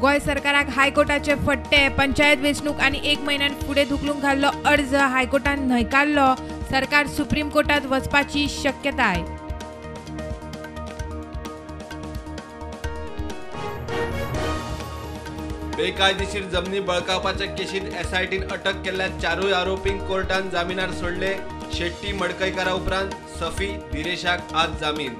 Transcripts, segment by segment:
गोंय सरकाराक हायकोर्टाचे फट्टे. पंचायत वेंचणूक आनी एक म्हयन्यान फुडें धुकलूंक घाल्लो अर्ज हायकोर्टान न्हयकारलो. सरकार सुप्रीम कोर्टात वचपाची शक्यताय. बेकायदेशीर जमनी बळकावपाच्या केशीत एसआयटीन अटक केल्ल्या चारूय आरोपींक कोर्टान जामिनार सोडले. शेट्टी मडकयकारा उपरांत सफी दिरेशाक आज जामीन.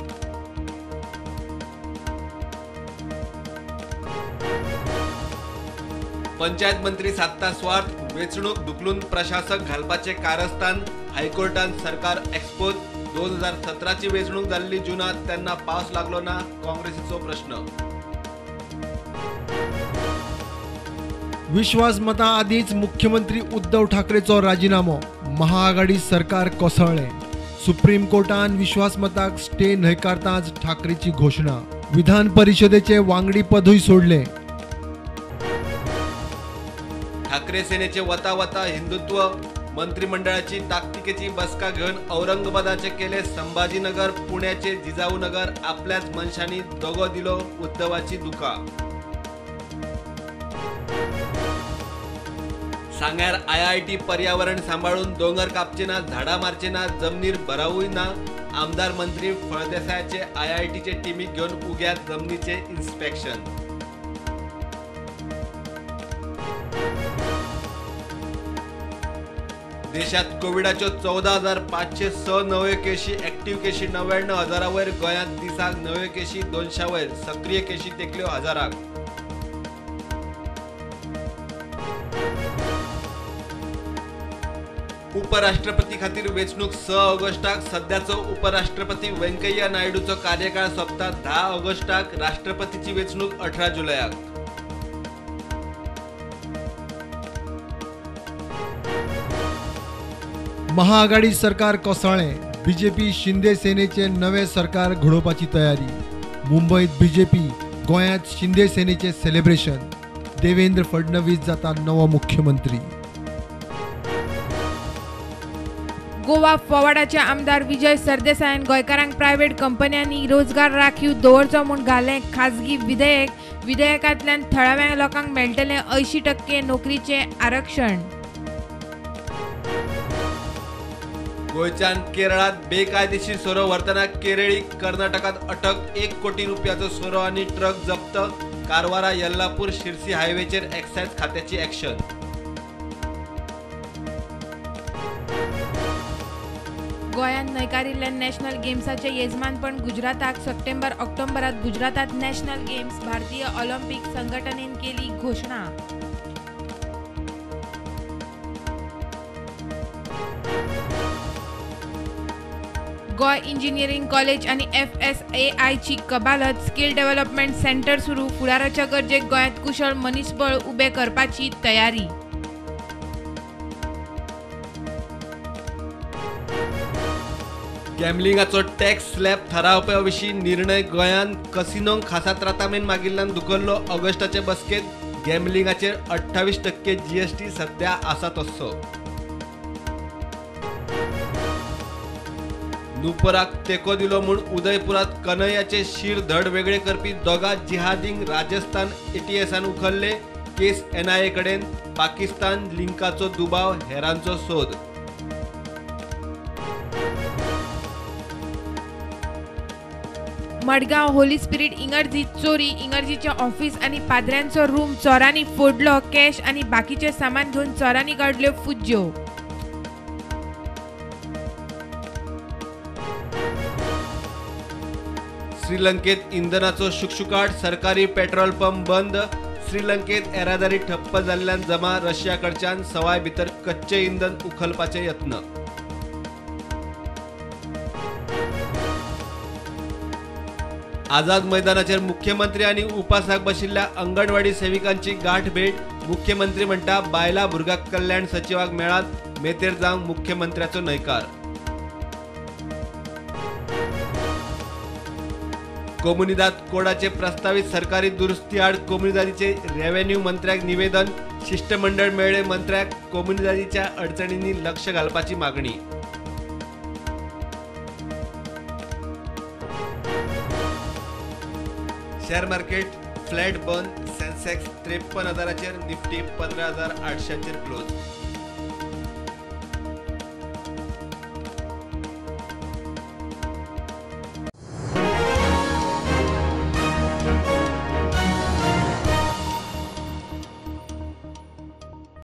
पंचायत मंत्री सात्ता स्वार्थ वेंचणूक धुकलून प्रशासक घालपाचे कारस्थान हायकोर्टान सरकार एक्सपोज. 2017ची वेंचणूक जाल्ली जूनात तेन्ना पावस लागलो ना, काँग्रेसीचो प्रश्न. विश्वासमता आदींच मुख्यमंत्री उद्धव ठाकरेचो राजिनामो. महाआघाडी सरकार कोसळ्ळें. सुप्रीम कोर्टान विश्वासमताक स्टे न्हयकारताच ठाकरेची घोशणा. विधान परिषदेचे वांगडी पदूय सोडलें. ठाकरे सेनेचे वता वता हिंदुत्व. मंत्रिमंडळाची ताकतिकेची बसका घेवन औरंगाबादाचे केले संभाजीनगर, पुण्याचे जिजाऊनगर. आपल्याच मनशांनी दगो दिलो, उद्धवाची दुका. सांग्यार आयआयटी पर्यावरण सांबाळून दोंगर कापचे ना, झाडां मारचे ना, जमनीर भरावूय ना. आमदार मंत्री फळदेसायाचे आयआयटीचे टिमीक घेवन उग्यात जमनीचे इन्स्पेक्शन. देशात कोविडाच्यो 14,506 नव्यो केशी, ऍक्टिव्ह केशी 99,000 वयर. गोंयांत दिसाक नव्यो केशी 200 वयर, सक्रीय केशी तेंकल्यो 1000. उपराष्ट्रपती खातीर वेंचणूक 6 ऑगस्टाक. सद्याचो उपराष्ट्रपती व्यंकय्या नायडूचो कार्यकाळ सोंपता 10 ऑगस्टाक. राष्ट्रपतीची वेंचणूक 18 जुलयाक. महाआघाडी सरकार कोसळ्ळें. बीजेपी शिंदे सेनेचे नवे सरकार घडोवपाची तयारी. मुंबयत बीजेपी, गोंयांत शिंदे सेनेचे सेलिब्रेशन. देवेंद्र फडणवीस जाता नवो मुख्यमंत्री. गोवा फॉरवर्डाचे आमदार विजय सरदेसायान गोंयकारांक प्रायव्हेट कंपन्यांनी रोजगार राखीव दवरचो म्हूण घालें खाजगी विधेयक. विधेयकांतल्यान थळाव्या लोकांक मेळटलें 80% नोकरीचें आरक्षण. गोंयच्यान केरळात बेकायदेशीर सोरो व्हरतना केरळी कर्नाटकात अटक. 1 कोटी रुपयाचो सोरो आनी ट्रक जप्त. कारवारा यल्लापूर शिरसी हायवेचेर एक्सायज खात्याची ऍक्शन. गोंयांत न्हयकारिल्ल्या नॅशनल गेम्साचें येजमानपण गुजराताक. सप्टेंबर ऑक्टोबरांत गुजरातांत नॅशनल गेम्स. भारतीय ऑलिम्पिक संघटनेन केली घोशणा. गोंय इंजिनियरिंग कॉलेज आनी FSAIची कबालत. स्किल डेव्हलपमेंट सेंटर सुरू. फुडाराच्या गरजेक गोंयांत कुशळ मनीसबळ उबें करपाची तयारी. गॅम्बलिंगाचो टॅक्स स्लॅब थारावपा विशीं निर्णय गोंयांत कसिनोंक खासा त्रातामेन मागिल्ल्यान धुकल्लो. ऑगस्टाचे बसकेंत गॅम्बलिंगाचेर 28% जीएसटी सध्या आसा तस्सो. नुपराक तेंको दिलो म्हूण उदयपुरात कन्हैयाचे शीर धड वेगळे करपी दोगा जिहादींक राजस्थान एटीएसान उखल्ले. केस एनआयए कडेन. पाकिस्तान लिंकाचो दुबाव, हेरांचो सोद. मडगांव होली स्पिरिट इगर्जीत चोरी. इगर्जीचें ऑफिस आनी पाद्र्यांचो रूम चोरांनी फोडलो. कॅश आनी बाकीचें सामान घेवन चोरांनी काडल्यो फुज्ज्यो. श्रीलंकेत इंधनाचो शुकशुकाट, सरकारी पेट्रोल पंप बंद. श्रीलंकेत येरादारी ठप्प जाल्ल्यान जमा. रशिया कडच्यान सवाय भितर कच्चें इंधन उखलपाचे यत्न. आझाद मैदानाचेर मुख्यमंत्री आनी उपासाक बशिल्ल्या अंगणवाडी सेविकांची गांठ भेट. मुख्यमंत्री म्हणटा बायलां भुरग्यां कल्याण सचिवाक मेळात, मेतेर जावंक मुख्यमंत्र्याचो न्हयकार. कोमुनिदाद कोडाचे प्रस्तावित सरकारी दुरुस्ती आड कोमुनिदादीचे रेव्हेन्यू मंत्र्याक निवेदन. शिष्टमंडळ मेळ्ळे मंत्र्याक कोमुनिदादीच्या अडचणींनी लक्ष घालपाची मागणी. शेअर मार्केट फ्लॅट बंद. सेन्सेक्स 53,000चेर, निफ्टी 15,800चेर क्लोज.